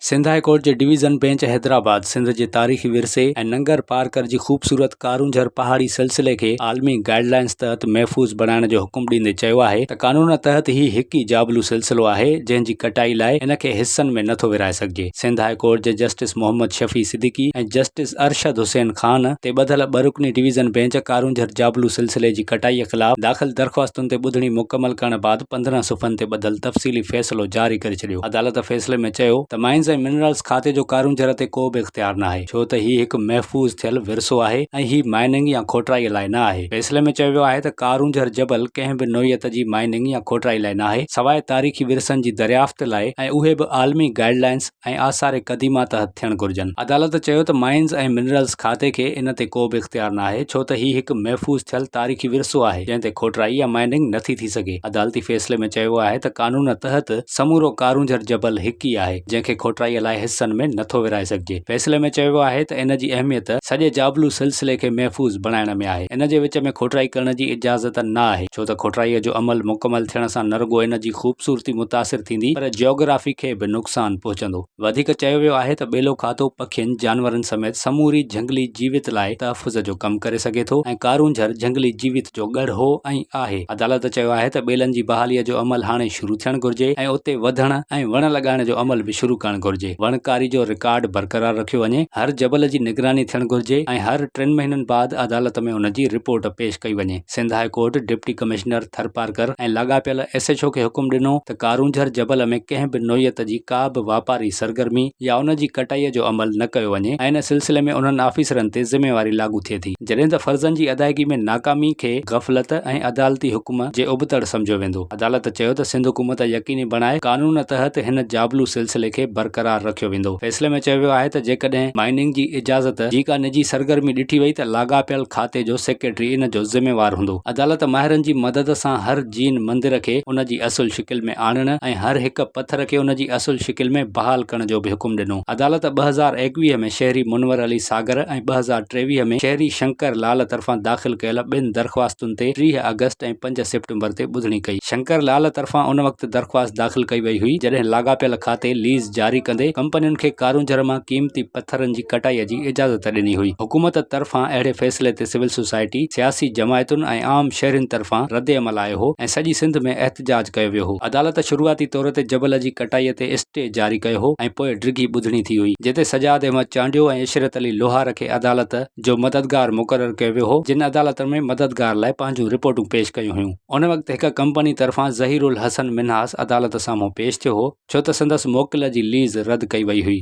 Sindh high court جي division bench Hyderabad Sindh جي تاريخي ورثي ۽ ننگر پارڪر جي خوبصورت ڪارونجهر پهاڙي سلسلي کي عالمي گائيڊ لائنز تحت محفوظ بڻائڻ جو حڪم ڏيندي چيو آهي ته قانون تحت هي هڪ ئي جابلو سلسلو آهي جنهن جي ڪٽائي لاء ان کي حصن ۾ نٿو ورهائي سگهجي. سنڌ هاء ڪورٽ جي جسٽس محمد شفيع صديقي ۽ جسٽس ارشد حسين خان تي ٻڌل ٻه رڪني ڊويزن بينچ ڪارونجهر جابلو سلسلي جي ڪٽائي خلاف داخل درخواستن تي ٻڌڻي مڪمل ڪرڻ بعد 15 صفحن تي ٻڌل تفصيلي فيصلو جاري ڪري ڇڏيو. عدالت فيصلي ۾ چيو ته مائنز ۽ منرلز کاتي جو ڪارونجهر تي ڪو به اختيار ناهي ڇو ته هي هڪ محفوظ ٿيل ورثو آهي ۽ هي مائننگ يا کوٽرائي لاء نه آهي. فيصلي ۾ چيو ويو آهي ته ڪارونجهر جبل ڪنهن به نوعيت جي مائننگ يا کوٽرائي لاء ناهي سواء تاريخي ورثن جي دريافت لاء ۽ اهي به عالمي گائيڊ لائنز ۽ آثار قديمه تحت ٿيڻ گهرجن. عدالت چيو ته مائنز ۽ منرلز کاتي کي ان تي ڪو به اختيار ناهي ڇو ته هي هڪ محفوظ ٿيل تاريخي ورثو آهي جنهن تي کوٽرائي يا مائننگ نٿي ٿي سگهي. عدالتي فيصلي ۾ چيو ويو آهي ته قانون تحت سمورو ڪارونجهر جبل هڪ ئي آهي جنهن کي کوٽرائي لاء حصن ۾ نٿو ورهائي سگهجي. فيصلي ۾ چيو ويو آهي ته ان جي اهميت سڄي جابلو سلسلي کي محفوظ بڻائڻ ۾ آهي ان جي وچ ۾ کوٽرائي ڪرڻ جي اجازت نه آهي ڇو ته کوٽرائي جو عمل مڪمل ٿيڻ سان نه رڳو ان جي خوبصورتي متاثر ٿيندي پر جيوگرافي کي به نقصان پهچندو. وڌيڪ چيو ويو آهي ته ٻيلو کاتو پکين، جانورن سميت سموري جهنگلي جيوت لاء تحفظ جو ڪم ڪري سگهي ٿو ۽ ڪارونجهر جهنگلي جيوت جو ڳڙهه هو ۽ آهي. عدالت چيو آهي ته ٻيلن جي بحالي جو عمل هاڻي شروع ٿيڻ گهرجي ۽ اتي وڌڻ ۽ وڻ لڳائڻ جو عمل به شروع ڪرڻ گهرجي. وڻڪاري جو رڪارڊ برقرار رکيو وڃي، هر جبل جي نگراني ٿيڻ گهرجي ۽ هر ٽن مهينن بعد عدالت ۾ ان جي رپورٽ پيش ڪئي وڃي. Sindh high court deputy commissioner Tharparkar ۽ لاڳاپيل ايس ايڇ او کي حڪم ڏنو ته ڪارونجهر جبل ۾ ڪنهن به نوعيت جي ڪا به واپاري سرگرمي يا ان جي ڪٽائي جو عمل نه ڪيو وڃي ۽ ان سلسلي ۾ انهن آفيسرن تي ذميواري لاڳو ٿئي ٿي جڏهن ته فرضن جي ادائيگي ۾ ناڪامي کي غفلت ۽ عدالتي حڪم جي ابتڙ سمجهيو ويندو. عدالت چيو ته سنڌ حڪومت يقيني بڻائي قانون تحت هن جابلو سلسلي کي برقرار رکيو ويندو. فيصلي ۾ چيو ويو آهي ته جيڪڏهن مائننگ جي اجازت جي ڪا نجي سرگرمي ڏٺي وئي ته لاڳاپيل کاتي جو سيڪريٽري ان جو ذميوار هوندو. عدالت ماهرن جي مدد سان هر جين مندر کي ان جي اصل شڪل ۾ آڻڻ ۽ هر هڪ پٿر کي ان جي اصل شڪل ۾ بحال ڪرڻ جو به حڪم ڏنو. عدالت 2021 ۾ شهري منور علي ساگر ۽ 2023 ۾ شهري شنڪر لال طرفان داخل ڪيل ٻن درخواستن تي 30 آگسٽ ۽ 5 سيپٽمبر تي ٻڌڻي ڪئي. شنڪر لال طرفان ان وقت درخواست داخل ڪئي وئي هئي جڏهن لاڳاپيل کاتي ليز جاري ڪندي ڪمپنين کي ڪارونجهر مان قيمتي پٿرن جي ڪٽائي جي اجازت ڏني هئي. حڪومت طرفان اهڙي فيصلي تي سول سوسائٽي، سياسي جماعتن ۽ عام شهرين طرفان ردعمل آيو هو ۽ سڄي سنڌ ۾ احتجاج ڪيو ويو هو. عدالت شروعاتي طور تي جبل جي ڪٽائي تي اسٽي جاري ڪيو هو ۽ پوء ڊگهي ٻڌڻي ٿي هئي، جتي سجاد احمد چانڊيو ۽ عشرت علي لوهار کي عدالت جو مددگار مقرر ڪيو ويو هو، جن عدالت ۾ مددگار لاء پنهنجون رپورٽون پيش ڪيون هيون. ان وقت هڪ ڪمپني طرفان ظهير الحسن منهاس عدالت سامهون پيش ٿيو هو، ڇو ته سندس موڪل جي ليز رد ڪئي وئي هئي.